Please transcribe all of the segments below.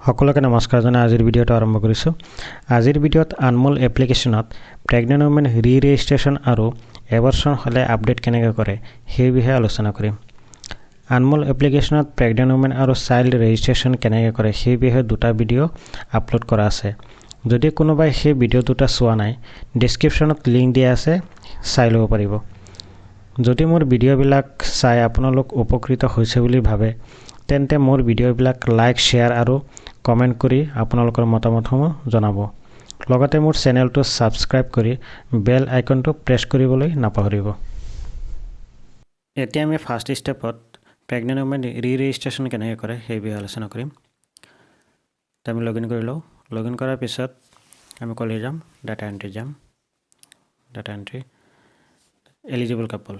সকলোকে নমস্কাৰ জনাই আজিৰ ভিডিঅ'টো আৰম্ভ কৰিছোঁ। আজিৰ ভিডিঅ'ত আনমোল এপ্লিকেশ্যনত প্ৰেগনেণ্ট ওমেন ৰি ৰেজিষ্ট্ৰেশ্যন আৰু এবৰ্চন হ'লে আপডেট কেনেকৈ কৰে, সেই বিষয়ে আলোচনা কৰিম। আনমোল এপ্লিকেশ্যনত প্ৰেগনেণ্ট ওমেন আৰু চাইল্ড ৰেজিষ্ট্ৰেশ্যন কেনেকৈ কৰে, সেই বিষয়ে দুটা ভিডিঅ' আপলোড কৰা আছে। যদি কোনোবাই সেই ভিডিঅ' দুটা চোৱা নাই, ডিছক্ৰিপশ্যনত লিংক দিয়া আছে, চাই ল'ব পাৰিব। যদি মোৰ ভিডিঅ'বিলাক চাই আপোনালোক উপকৃত হৈছে বুলি ভাবে, তেন্তে মোৰ ভিডিঅ'বিলাক লাইক, শ্বেয়াৰ আৰু কমেণ্ট কৰি আপোনালোকৰ মতামতসমূহ জনাব। লগতে মোৰ চেনেলটো ছাবস্ক্ৰাইব কৰি বেল আইকনটো প্ৰেছ কৰিবলৈ নাপাহৰিব। এতিয়া আমি ফাৰ্ষ্ট ষ্টেপত প্ৰেগনেণ্ট ওমেন ৰি ৰেজিষ্ট্ৰেশ্যন কেনেকৈ কৰে, সেই বিষয়ে আলোচনা কৰিম। তো আমি লগ ইন কৰি লওঁ। লগ ইন কৰাৰ পিছত আমি ক'লৈ যাম? ডাটা এণ্ট্ৰি যাম। Data entry, eligible couple.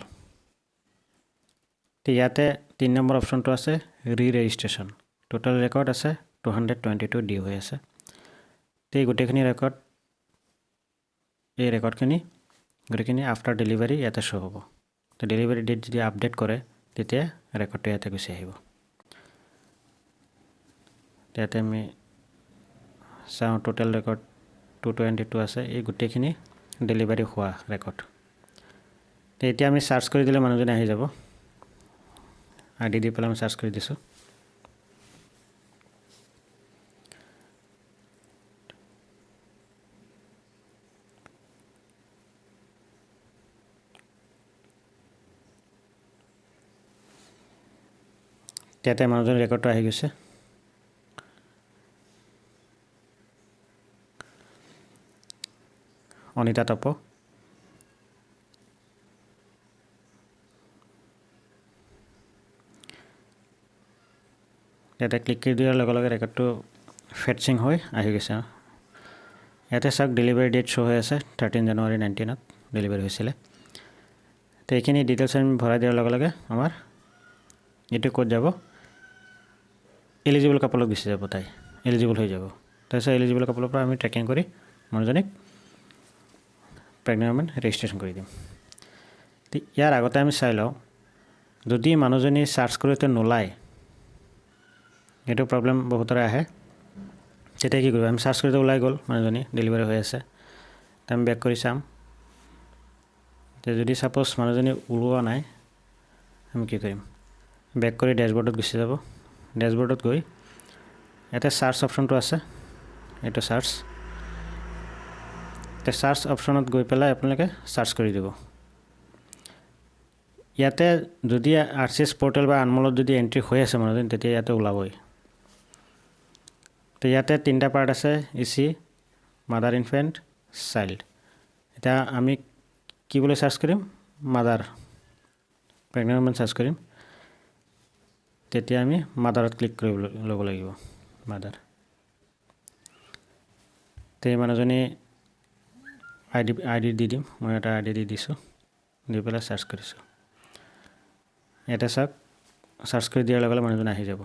তো ইয়াতে 3 নম্বৰ অপশ্যনটো আছে ৰি ৰেজিষ্ট্ৰেশ্যন। টোটেল ৰেকৰ্ড আছে 222 ডিউ হৈ আছে। তো এই গোটেইখিনি ৰেকৰ্ড, এই ৰেকৰ্ডখিনি গোটেইখিনি আফটাৰ ডেলিভাৰী ইয়াতে শ্ব' হ'ব। তো ডেলিভাৰী ডেট যদি আপডেট কৰে, তেতিয়া ৰেকৰ্ডটো ইয়াতে গুচি আহিব। ইয়াতে আমি চাওঁ, টোটেল ৰেকৰ্ড 222 আছে। এই গোটেইখিনি ডেলিভাৰী হোৱা ৰেকৰ্ড। তো এতিয়া আমি চাৰ্চ কৰি দিলে মানুহজনে আহি যাব। আই ডি দি পেলাই আমি চাৰ্চ কৰি দিছোঁ। ইয়াতে মানুহজনৰ ৰেকৰ্ডটো আহি গৈছে, অনিতা টপ। ইয়াতে ক্লিক কৰি দিয়াৰ লগে লগে ৰেকৰ্ডটো ফেটচিং হৈ আহি গৈছে। ইয়াতে চাওক, ডেলিভাৰী ডেট শ্ব' হৈ আছে, 13 জানুৱাৰী 19ত ডেলিভাৰী হৈছিলে। তো এইখিনি ডিটেইলছ আমি ভৰাই দিয়াৰ লগে লগে আমাৰ এইটো ক'ত যাব? এলিজিবল কাপলত গুচি যাব। তাই এলিজিবল হৈ যাব। তাৰপিছত এলিজিবল কাপলৰ পৰা আমি ট্ৰেকিং কৰি মানুহজনীক প্ৰেগনেণ্ট ওমেন ৰেজিষ্ট্ৰেশ্যন কৰি দিম। ইয়াৰ আগতে আমি চাই লওঁ, যদি মানুহজনী চাৰ্চ কৰোঁতে নোলায়, এইটো প্ৰব্লেম বহুতৰে আহে, তেতিয়া কি কৰিব? আমি চাৰ্চ কৰোঁতে ওলাই গ'ল, মানুহজনী ডেলিভাৰী হৈ আছে। আমি বেক কৰি চাম। যদি ছাপ'জ মানুহজনী ওলোৱা নাই, আমি কি কৰিম? বেক কৰি ডেছবৰ্ডত গুচি যাব। ডেছবৰ্ডত গৈ ইয়াতে চাৰ্চ অপশ্যনটো আছে, এইটো চাৰ্চ। চাৰ্চ অপশ্যনত গৈ পেলাই আপোনালোকে চাৰ্চ কৰি দিব। ইয়াতে যদি আৰ চি এছ পৰ্টেল বা আনমলত যদি এণ্ট্ৰি হৈ আছে মানুহজন, তেতিয়া ইয়াতে ওলাবই। তো ইয়াতে তিনিটা পাৰ্ট আছে, ই চি, মাদাৰ, ইনফেণ্ট, চাইল্ড। এতিয়া আমি কি বুলি চাৰ্চ কৰিম? মাদাৰ, প্ৰেগনেণ্ট ওমেন চাৰ্চ কৰিম। তেতিয়া আমি মাদাৰত ক্লিক কৰিব ল'ব লাগিব, মাদাৰ। তে এই মানুহজনী আই ডি দি দিম। মই এটা আই ডি দি দিছোঁ, দি পেলাই চাৰ্চ কৰিছোঁ। ইয়াতে চাওক, চাৰ্চ কৰি দিয়াৰ লগে লগে মানুহজন আহি যাব।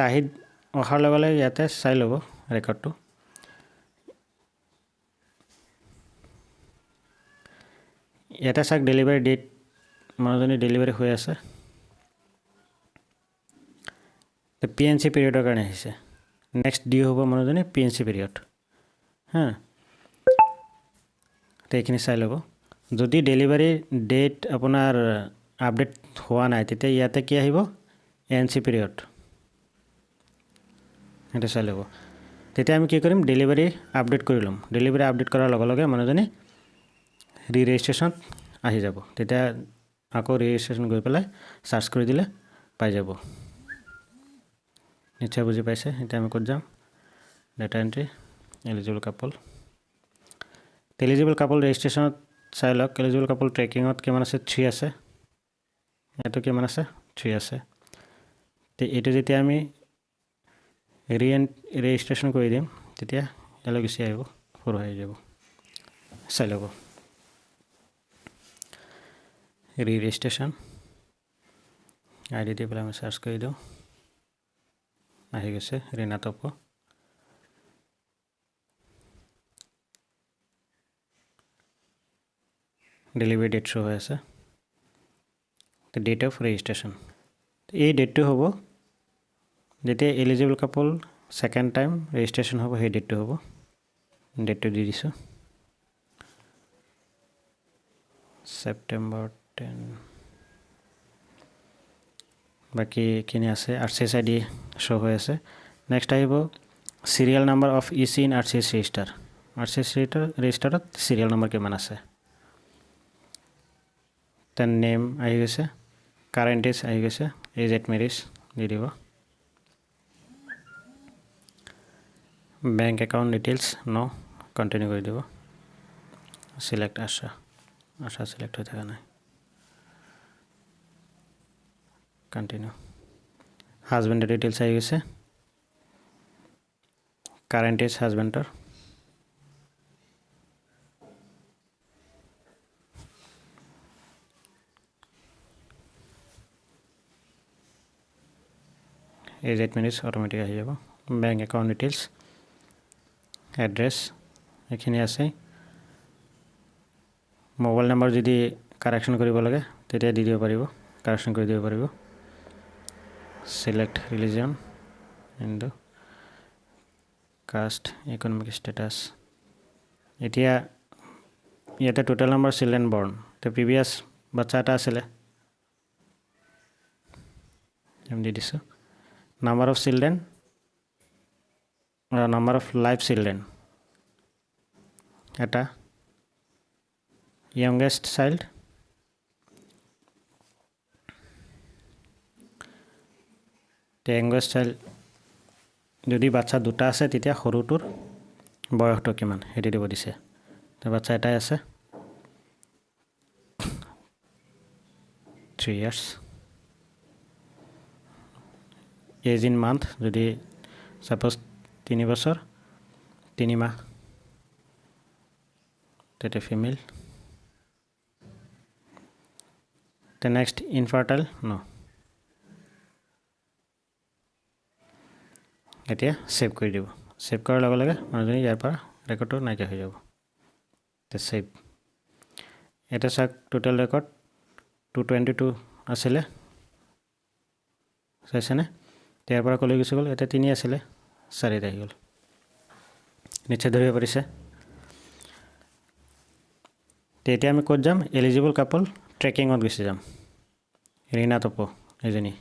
আহি অহাৰ লগে লগে ইয়াতে চাই ল'ব ৰেকৰ্ডটো। ইয়াতে চাওক, ডেলিভাৰী ডেট, মানুহজনী ডেলিভাৰী হৈ আছে। পি এন চি পিৰিয়ডৰ কাৰণে আহিছে। নেক্সট ডিউ হ'ব মানুহজনী পি এন চি পিৰিয়ড। হা, তো এইখিনি চাই ল'ব। যদি ডেলিভাৰী ডেট আপোনাৰ আপডেট হোৱা নাই, তেতিয়া ইয়াতে কি আহিব? এ এন চি পিৰিয়ড, সেইটো চাই ল'ব। তেতিয়া আমি কি কৰিম? ডেলিভাৰী আপডেট কৰি ল'ম। ডেলিভাৰী আপডেট কৰাৰ লগে লগে মানুহজনী ৰি ৰেজিষ্ট্ৰেশ্যনত আহি যাব। তেতিয়া আকৌ ৰি ৰেজিষ্ট্ৰেশ্যন গৈ পেলাই চাৰ্চ কৰি দিলে পাই যাব। নিশ্চয় বুজি পাইছে। এতিয়া আমি ক'ত যাম? Data entry, eligible couple. Eligible couple ৰেজিষ্ট্ৰেশ্যনত চাই লওক, এলিজিবল কাপল ট্ৰেকিঙত কিমান আছে? থ্ৰী আছে। এইটো কিমান আছে? থ্ৰী আছে। তে এইটো যেতিয়া আমি ৰি ৰেজিষ্ট্ৰেশ্যন কৰি দিম, তেতিয়া ইয়ালৈ গুচি আহিব, ফ'ৰ হৈ যাব। চাই ল'ব। ৰি ৰেজিষ্ট্ৰেশ্যন আই ডি দি পেলাই আমি চাৰ্চ কৰি দিওঁ। আহি গৈছে Rina top. Delivery date show' হৈ আছে। ডেট অফ ৰেজিষ্ট্ৰেশ্যন, এই ডেটটো হ'ব যেতিয়া eligible couple second time registration হ'ব সেই ডেটটো হ'ব, ডেটটো দি দিছোঁ ছেপ্টেম্বৰ 10। বাকীখিনি আছে, R C S I D show হৈ আছে। নেক্সট আহিব serial number of E C in R C S register. R C S ৰেজিষ্টাৰত serial number কিমান আছে। দেন নেম আহি গৈছে, কাৰেণ্ট এজ আহি গৈছে, এজ এট মেৰিজ দি দিব। বেংক একাউণ্ট ডিটেইলছ ন, কণ্টিনিউ কৰি দিব। চিলেক্ট আশা, আশা চিলেক্ট হৈ থকা নাই, কণ্টিনিউ। হাজবেণ্ডৰ ডিটেইলছ আহি গৈছে, কাৰেণ্ট এজ হাজবেণ্ডৰ, এজ এট মেৰিজ অট'মেটিক আহি যাব। বেংক একাউণ্ট ডিটেইলছ, এড্ৰেছ এইখিনি আছে। মোবাইল নাম্বাৰ যদি কাৰেকশ্যন কৰিব লাগে তেতিয়া দি দিব পাৰিব, কাৰেকশ্যন কৰি দিব পাৰিব। Select religion, Hindu, caste, economic status. এতিয়া ইয়াতে টোটেল নাম্বাৰ চিলড্ৰেন বৰ্ণ, তো প্ৰিভিয়াছ বাচ্চা এটা আছিলে আমি দি দিছোঁ। Number of children, number of live children এটা, য়ংগেষ্ট চাইল্ড, য়ংগেষ্ট চাইল্ড যদি বাচ্চা দুটা আছে তেতিয়া সৰুটোৰ বয়সটো কিমান সেইটো দিব দিছে। তো বাচ্চা এটাই আছে, 3 ইয়াৰ্ছ। এজ ইন মান্থ যদি ছাপ'জ 3 বছৰ 3 মাহ তেতিয়া ফিমেল। তে নেক্সট ইনফাৰ্টাইল ন। এতিয়া ছেভ কৰি দিব। ছেভ কৰাৰ লগে লগে মানুহজনী ইয়াৰ পৰা ৰেকৰ্ডটো নাইকিয়া হৈ যাব। তে ছেভ। এতিয়া চাওক টোটেল ৰেকৰ্ড 222 আছিলে, চাইছেনে? ইয়াৰ পৰা ক'লৈ গুচি গ'ল, এতিয়া 3 আছিলে, 4 আহি গ'ল। নিশ্চয় ধৰিব পাৰিছে। এতিয়া আমি ক'ত যাম, এলিজিবল কাপল ট্ৰেকিঙত গুচি যাম। ৰীণা টপো এজনী,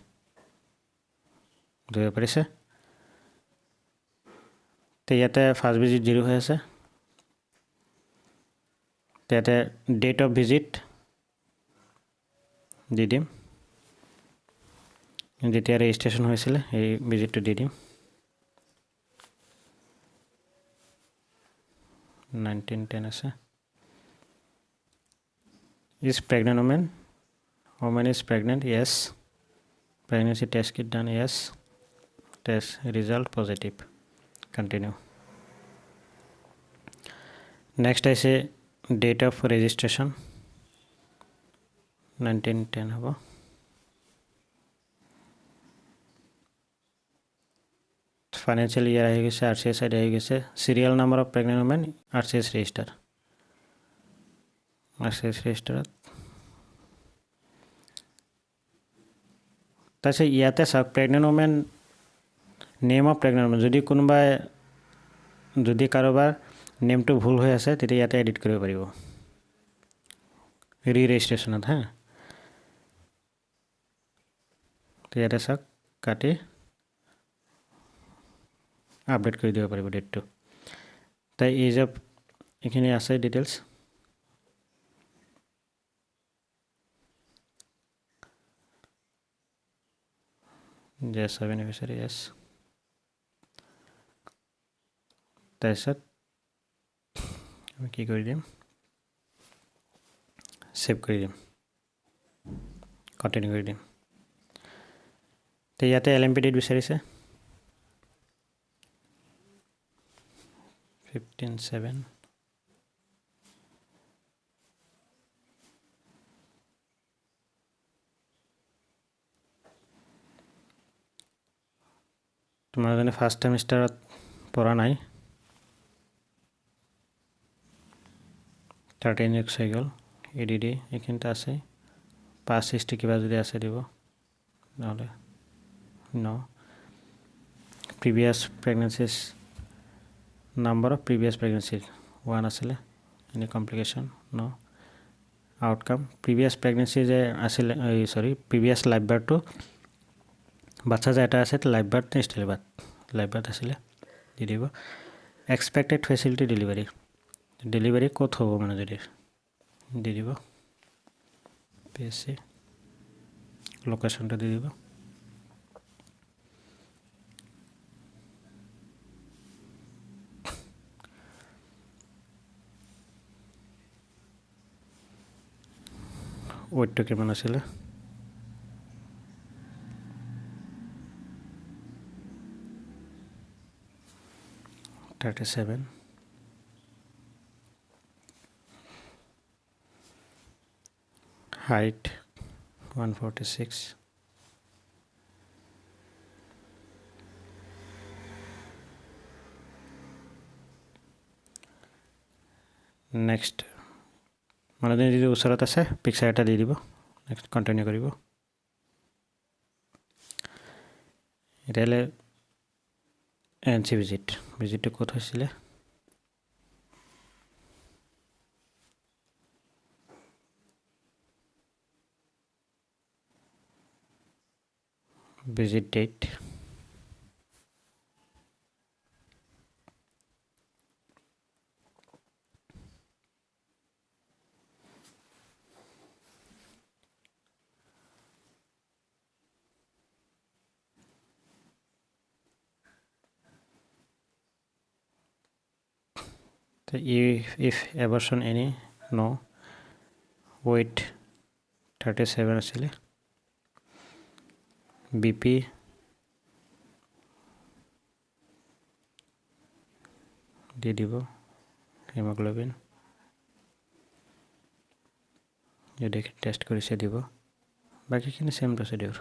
ধৰিব পাৰিছে। তো ইয়াতে ফাৰ্ষ্ট ভিজিট 0 হৈ আছে। ইয়াতে ডেট অফ ভিজিট দি দিম, যেতিয়া ৰেজিষ্ট্ৰেশ্যন হৈছিলে সেই ভিজিটটো দি দিম, 1910 আছে। Is pregnant woman, woman is pregnant, yes. Pregnancy test kit done, yes. Test result positive, continue. Next আহিছে ডেট অফ ৰেজিষ্ট্ৰেশ্যন 1910 হ'ব। ফাইনেন্সিয়েল ইয়াৰ আহি গৈছে, R C S I D আহি গৈছে। Serial number of pregnant women R C S register, R C S ৰেজিষ্টাৰত। তাৰপিছত ইয়াতে চাওক pregnant women, name of pregnant women, যদি কোনোবাই যদি কাৰোবাৰ নেমটো ভুল হৈ আছে তেতিয়া ইয়াতে এডিট কৰিব পাৰিব ৰি ৰেজিষ্ট্ৰেশ্যনত। হা, ইয়াতে চাওক কাটি আপডেট কৰি দিব পাৰিব ডেটটো। তাই এজ অফ এইখিনি আছে ডিটেইলছ। Yes, beneficiary, yes. তাৰপিছত আমি কি কৰি দিম, ছেভ কৰি দিম, কণ্টিনিউ কৰি দিম। তো ইয়াতে এল এম পি ডিত বিচাৰিছে 15/7। তোমাৰজনে ফাৰ্ষ্ট ছেমিষ্টাৰত পঢ়া নাই, 13 এক্স হৈ গ'ল। এ ডি ডি এইখিনিতে আছে, পাছ হিষ্ট্ৰী কিবা যদি আছে দিব, নহ'লে ন। Previous pregnancies, number of previous pregnancy 1 আছিলে, any complication no, outcome previous pregnancy যে আছিলে, এই চৰি প্ৰিভিয়াছ লাইভ বাৰ্থটো বাচ্ছা যে এটা আছে লাইভ বাৰ্থ নে ষ্টিল বাৰ্থ, লাইভ বাৰ্থ আছিলে দি দিব। এক্সপেক্টেড ফেচিলিটি ডেলিভাৰী, ডেলিভাৰী ক'ত হ'ব মানে যদি দি দিব, পি এছ চি লোকেশ্যনটো দি দিব। ৱেইটটো কিমান আছিলে, 37, height 146, next মানুহজনী যদি ওচৰত আছে পিকচাৰ এটা দি দিব, নেক্সট কণ্টিনিউ কৰিব। এতিয়াহ'লে এন চি ভিজিট, ভিজিটটো ক'ত হৈছিলে, visit date, if abortion any no, weight 37 আছিলে, BP দি দিব, হিমোগ্লোবিন যদি টেষ্ট কৰিছে দিব, বাকীখিনি ছেম প্ৰচিডিউৰ।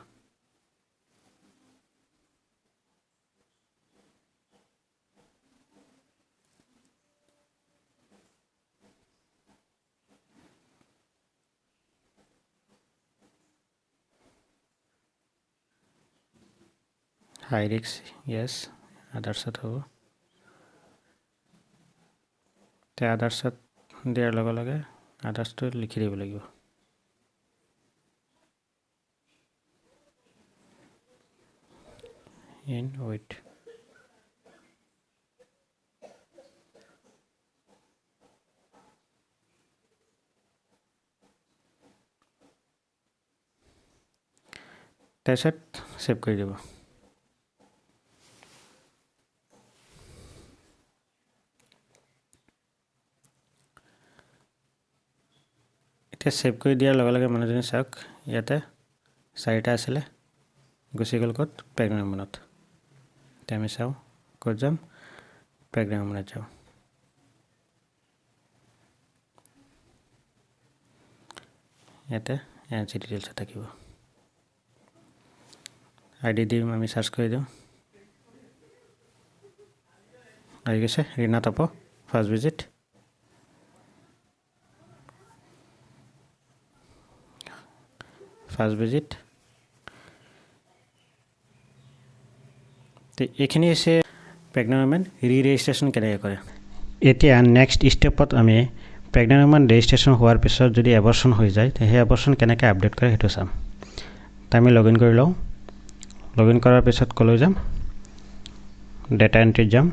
হাই ৰিস্ক য়েছ, আদাৰ্ছত হ'ব। তে আদাৰ্ছত দিয়াৰ লগে লগে আদাৰ্ছটো লিখি দিব লাগিব। ইন ৱেইট তাৰপিছত ছেভ কৰি দিব। এতিয়া ছেভ কৰি দিয়াৰ লগে লগে মানুহজনী চাওক ইয়াতে 4টা আছিলে, গুচি গ'ল ক'ত, প্ৰেগনেণ্ট ওমেনত। এতিয়া আমি চাওঁ ক'ত যাম, প্ৰেগনেণ্ট ওমেনত যাওঁ। ইয়াতে এন চি ডিটেইলছ থাকিব, আই ডি দিম, আমি চাৰ্চ কৰি দিওঁ, আহি গৈছে Rina Tapo, first visit. First visit. এইখিনি হৈছে প্ৰেগনেণ্ট ওমেন ৰি ৰেজিষ্ট্ৰেশ্যন কেনেকৈ কৰে। এতিয়া নেক্সট ষ্টেপত আমি প্ৰেগনেণ্ট ওমেন ৰেজিষ্ট্ৰেশ্যন হোৱাৰ পিছত যদি এবৰ্চন হৈ যায় সেই এবৰ্চন কেনেকৈ আপডেট কৰে সেইটো চাম। আমি লগ ইন কৰি লওঁ। লগ ইন কৰাৰ পিছত ক'লৈ যাম, ডেটা এণ্ট্ৰিত যাম।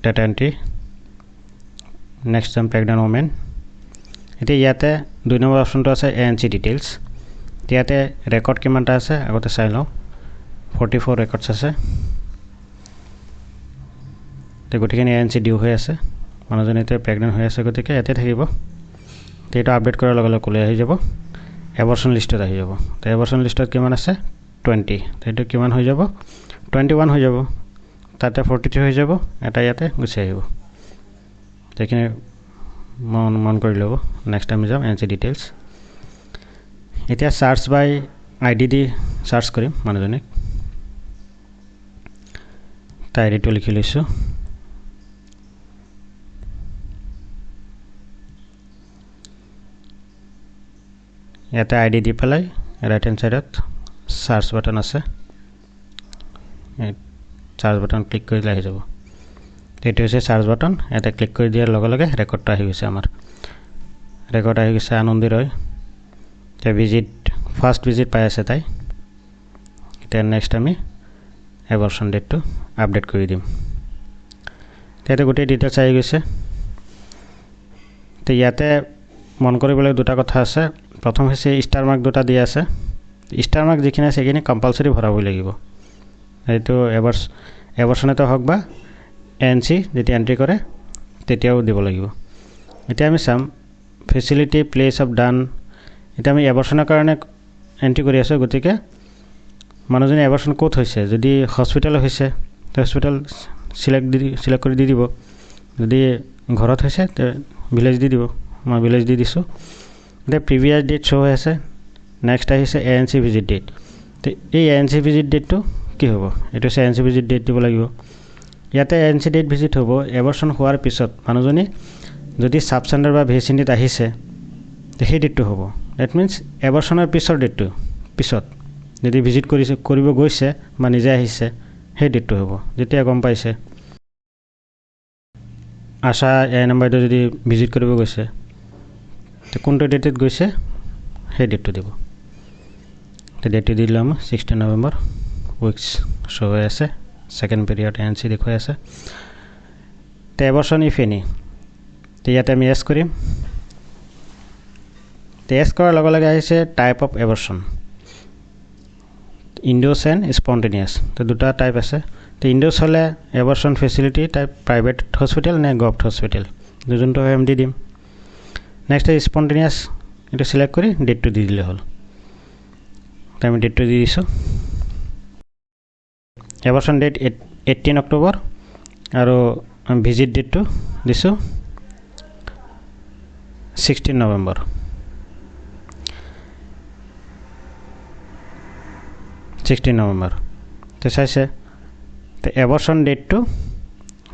ডাটা এণ্ট্ৰি, নেক্সট যাম প্ৰেগনেণ্ট ওমেন। এতিয়া ইয়াতে 2 নম্বৰ অপশ্যনটো আছে এ এন চি ডিটেইলছ। ইয়াতে ৰেকৰ্ড কিমানটা আছে আগতে চাই লওঁ, 44 ৰেকৰ্ডছ আছে। গোটেইখিনি এ এন চি ডিউ হৈ আছে, মানুহজনী এতিয়া প্ৰেগনেণ্ট হৈ আছে গতিকে ইয়াতে থাকিব। এইটো আপডেট কৰাৰ লগে লগে ক'লৈ আহি যাব, এবৰ্চন লিষ্টত আহি যাব। এবৰ্চন লিষ্টত কিমান আছে, 20। সেইটো কিমান হৈ যাব, 21 হৈ যাব, তাতে 43 হৈ যাব, এটা ইয়াতে গুচি আহিব। সেইখিনি মন কৰি ল'ব। নেক্সট আমি যাম এন চি ডিটেইলছ। এতিয়া চাৰ্চ বাই আই ডি দি চাৰ্চ কৰিম মানুহজনীক। তাই আই ডিটো লিখি লৈছোঁ। ইয়াতে আই ডি দি পেলাই ৰাইট হেণ্ড ছাইডত চাৰ্চ বাটন আছে, চাৰ্চ বাটন ক্লিক কৰিলে আহি যাব। এইটো হৈছে চাৰ্চ বাটন, ইয়াতে ক্লিক কৰি দিয়াৰ লগে লগে ৰেকৰ্ডটো আহি গৈছে। আমাৰ ৰেকৰ্ড আহি গৈছে আনন্দী ৰয়। এতিয়া ভিজিট, ফাৰ্ষ্ট ভিজিট পাই আছে তাই। এতিয়া নেক্সট আমি এবৰ্চন ডেটটো আপডেট কৰি দিম। ইয়াতে গোটেই ডিটেইলছ আহি গৈছে। তো ইয়াতে মন কৰিবলৈ দুটা কথা আছে। প্ৰথম হৈছে ষ্টাৰ মাৰ্ক দুটা দিয়া আছে। ষ্টাৰ মাৰ্ক যিখিনি আছে সেইখিনি কম্পালচৰি ভৰাবই লাগিব। এইটো এবৰ্চনতে হওক বা এন চি যেতিয়া এণ্ট্ৰি কৰে তেতিয়াও দিব লাগিব। এতিয়া আমি চাম ফেচিলিটি প্লেচ অফ ডান। এতিয়া আমি এবৰ্চনৰ কাৰণে এণ্ট্ৰি কৰি আছোঁ, গতিকে মানুহজনী এবৰ্চন ক'ত হৈছে, যদি হস্পিটেলত হৈছে হস্পিটেল চিলেক্ট কৰি দি দিব, যদি ঘৰত হৈছে ভিলেজ দি দিব। মই ভিলেজ দি দিছোঁ। এতিয়া প্ৰিভিয়াছ ডেট শ্ব' হৈ আছে। নেক্সট আহিছে A N C visit date. এই এ এন চি ভিজিট ডেটটো কি হ'ব, এইটো হৈছে A N C visit date দিব লাগিব। ইয়াতে A N C date visit হ'ব এবৰ্চন হোৱাৰ পিছত মানুহজনী যদি ছাব চেণ্টাৰ বা ভি চি আহিছে সেই ডেটটো হ'ব। That means এবৰ্চনৰ পিছৰ ডেটটো, পিছত যদি ভিজিট কৰিছে, কৰিব গৈছে বা নিজে আহিছে সেই ডেটটো হ'ব, যেতিয়া গম পাইছে। আশা এ এন এম বাইদেউ যদি ভিজিট কৰিব গৈছে কোনটো ডেটত গৈছে সেই ডেটটো দিব। ডেটটো দি দিলোঁ আমাৰ 16 নৱেম্বৰ, উইকছ শ্ব' হৈ আছে, ছেকেণ্ড পিৰিয়ড এন চি দেখুৱাই আছে। তে এবৰ্চন if any, তো ইয়াতে আমি এছ কৰিম। এছ কৰাৰ লগে লগে আহিছে type of abortion, induced and spontaneous. তো দুটা টাইপ আছে। তো ইণ্ডোছ হ'লে abortion facility type private hospital নে গভট হস্পিটেল, যোনটো হয় আমি দি দিম। নেক্সট স্পণ্টেনিয়াছ, এইটো চিলেক্ট কৰি ডেটটো দি দিলে হ'ল। তো আমি ডেটটো দি দিছোঁ। এবৰ্চন ডেট 18 অক্টোবৰ আৰু ভিজিট ডেটটো দিছোঁ 16 নৱেম্বৰ। 16 নৱেম্বৰ। তো চাইছে, তো এবৰ্চন ডেটটো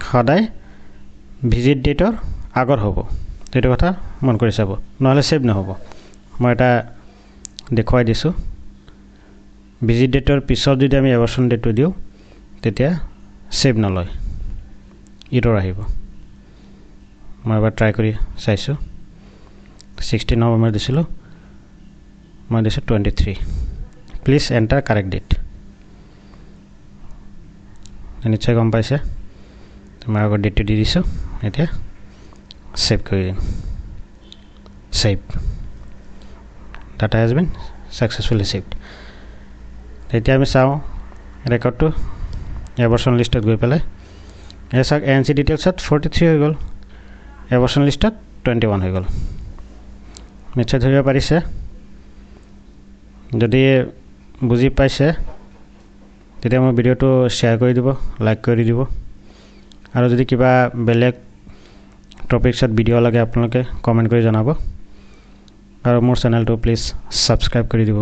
সদায় ভিজিট ডেটৰ আগৰ হ'ব, এইটো কথা মন কৰি চাব, নহ'লে ছেভ নহ'ব। মই এটা দেখুৱাই দিছোঁ। ভিজিট ডেটৰ পিছত যদি আমি এবৰ্চন ডেটটো দিওঁ তেতিয়া ছেভ নলয়, ইৰৰ আহিব। মই এবাৰ ট্ৰাই কৰি চাইছোঁ। 16 নৱেম্বৰ দিছিলোঁ, মই দিছোঁ 23। Please enter correct date. নিশ্চয় গম পাইছে। মই আগৰ ডেটটো দি দিছোঁ। এতিয়া ছেভ কৰি দিম। Save, data has been successfully saved. এতিয়া আমি চাওঁ ৰেকৰ্ডটো এবৰ্চন লিষ্টত গৈ পেলাই। এই চাওক এ এন চি ডিটেইলছত 43 হৈ গ'ল, এবৰ্চন লিষ্টত 21 হৈ গ'ল। নিশ্চয় ধৰিব পাৰিছে। যদি বুজি পাইছে তেতিয়া মোৰ ভিডিঅ'টো শ্বেয়াৰ কৰি দিব, লাইক কৰি দিব। আৰু যদি কিবা বেলেগ টপিকছত ভিডিঅ' লাগে আপোনালোকে কমেণ্ট কৰি জনাব। আৰু মোৰ চেনেলটো প্লিজ ছাবস্ক্ৰাইব কৰি দিব।